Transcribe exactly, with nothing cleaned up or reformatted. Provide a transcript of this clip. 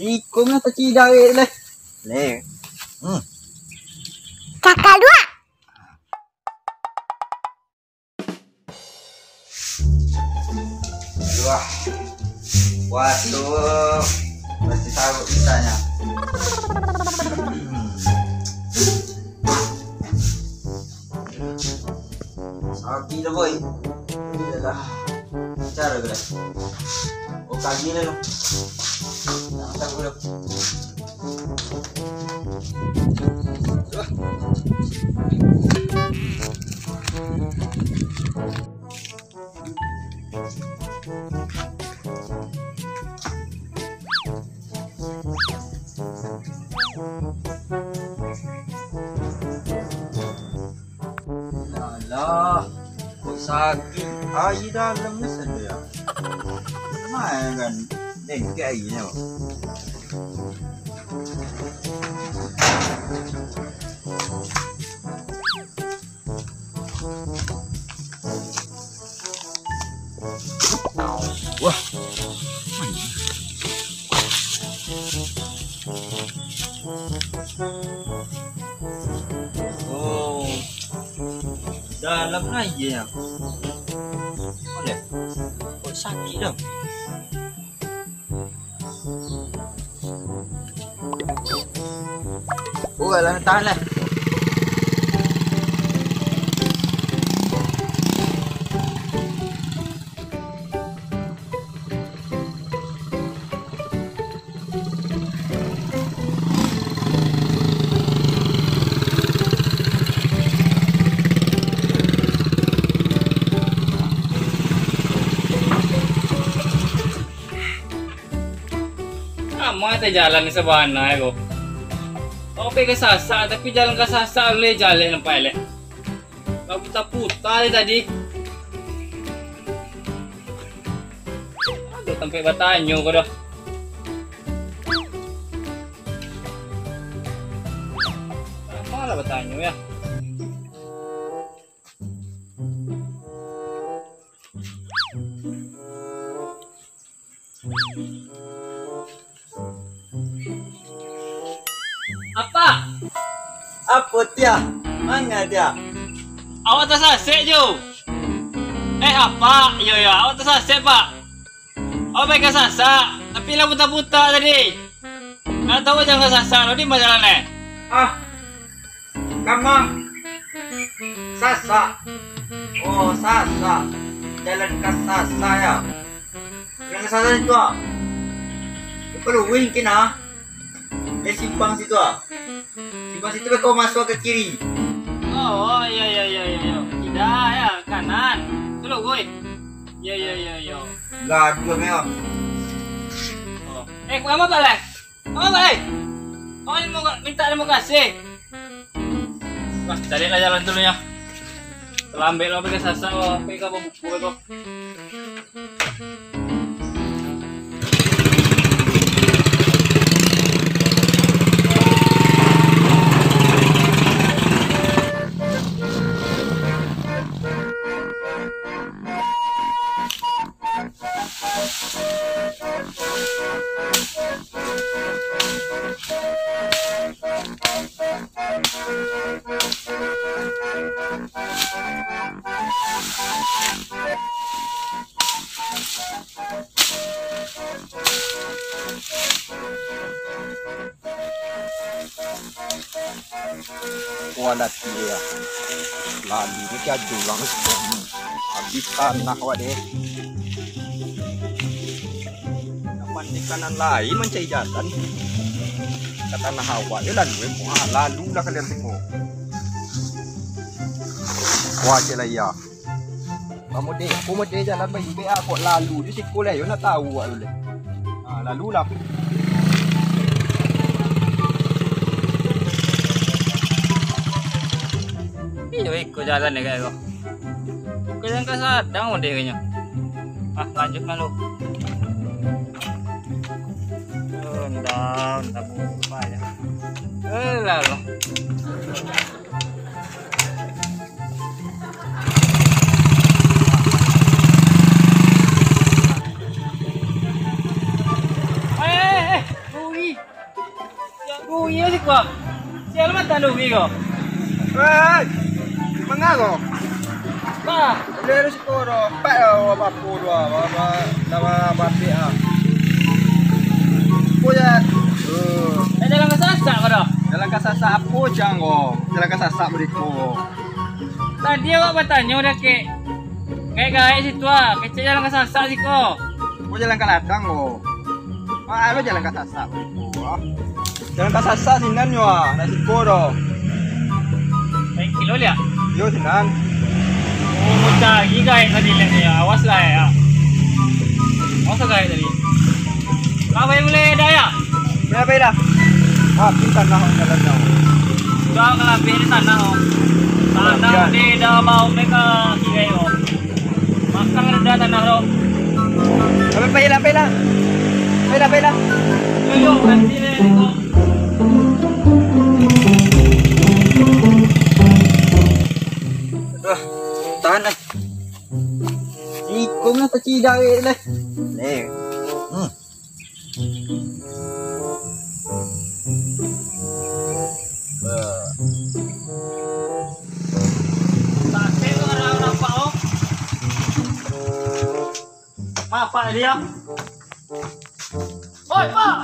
Iko mah tacidak leh. Leh. Hmm. Kakak dua. Wah. Waduh. Pasti tahu kitanya. Sakik dah, boy. Iyalah. Cara ke dah? Oh, kaki dah tu. Nak makan dulu. Alah, kok sakik? Aia dalam ni sajo ya. Main kan, dengkek aia nyo. Wah. Oh. Dalam aia. Boleh. Kok sakik dah. Udah lah, tahan lah. Aman teh jalan ni sabana ko. Kau pai ka Sasak, tapi jalan ka Sasak leh jaleh nampak leh. Baputa-puta dari tadi. Aduh, tampek batanyo ko doh. Apo lah batanyo ya? Apak! Apo, Tiah? Manga, Tiah? Awak tasasek, Jo. Eh, Apak. Iyo, iyo. Awak tasasek, Pak. Awak pai ka Sasak, tapi lah puta-puta tadi. Ndak tahu jalan ka Sasak, di ma jalan, eh? Ah, Kama. Sasak. Oh, Sasak. Jalan ka Sasak, ya. Jalan ka Sasak situ, ah. Lupo luwih mungkin, ah. Dari simpang situ, ah. Simpang situ, kau masuk ke kiri. Oh, oh, iya, iya, iya, iya, iya. Tidak, ya, kanan. Itu lurus. Iya, iya, iya, iya. Gaduh, ya. Oh. Eh, kau apa, Pak, lah? Apa, Pak, eh? Kau ni mau minta terima kasih. Wah, carilah jalan dulu, ya. Terlambat lah, pakai Sasak, wah. Pakai kapal buku, kau. Kualiti, ya. Lalu ni tiajo lah. Habis tanah awak deh. Kapan di kanan lain mancari jalan. Ka tanah awak je lalu, eh. Wah, lalu lah kalian tengok. Wah, cek lah, iya. Kamu dek, aku mode jalan baik-baik ah, kok lalu di siko lah, yo nak tahu awak tu deh. Ha, lalu lah. Iyo, iko jalan deh, kayak ko. Iko jalan ka Sadang mode kayaknyo. Ah, lanjut malu. Oh, entah, entah, entah, ya. Eh, lah, lah. Eh, eh, eh, Oh, iyo siko. Sia lah matan duo ko. Hei, manga ko? Bah. Dari siko dah. Pak dah bapo dah. Ba, ba, dah ba, batik ah. Apo jan? Oh. Dah jalan ka Sasak ko dah. Jalan ka Sasak apo jan ko? Jalan ka Sasak bariko. Tadi awak batanyo dah, kek. Gaek-gaek situ ah, kecek jalan ka Sasak siko. Ko jalan ka ladang ko. Mak, alo jalan ka Sasak ko. Jalan ka Sasak sinan yo ah, nak siko doh. Naik kilo liak? Yo sinan. Oh, cari gaek tadi liak ni. Awas lah ya. Awas lah gaek tadi. Lah, pai mulai dah ya? Pai, pai dah. Wah, tu tanah orang jalan jauh. Sudah kalabih di tanah, oh. Tanah Kalabihan. Di dah mau mereka kira, oh. Makan ada tanah, oh. Pai, pai lah, pai lah. Pai lah, pai lah. Yo, yo, ganti deh, tengok. Aduh, tahan lah. Ikung lah tacidak leh. Leh. Hmm. Sakik tu orang-orang, Pak, oh. Mak, Pak, dia. Oi, Pak!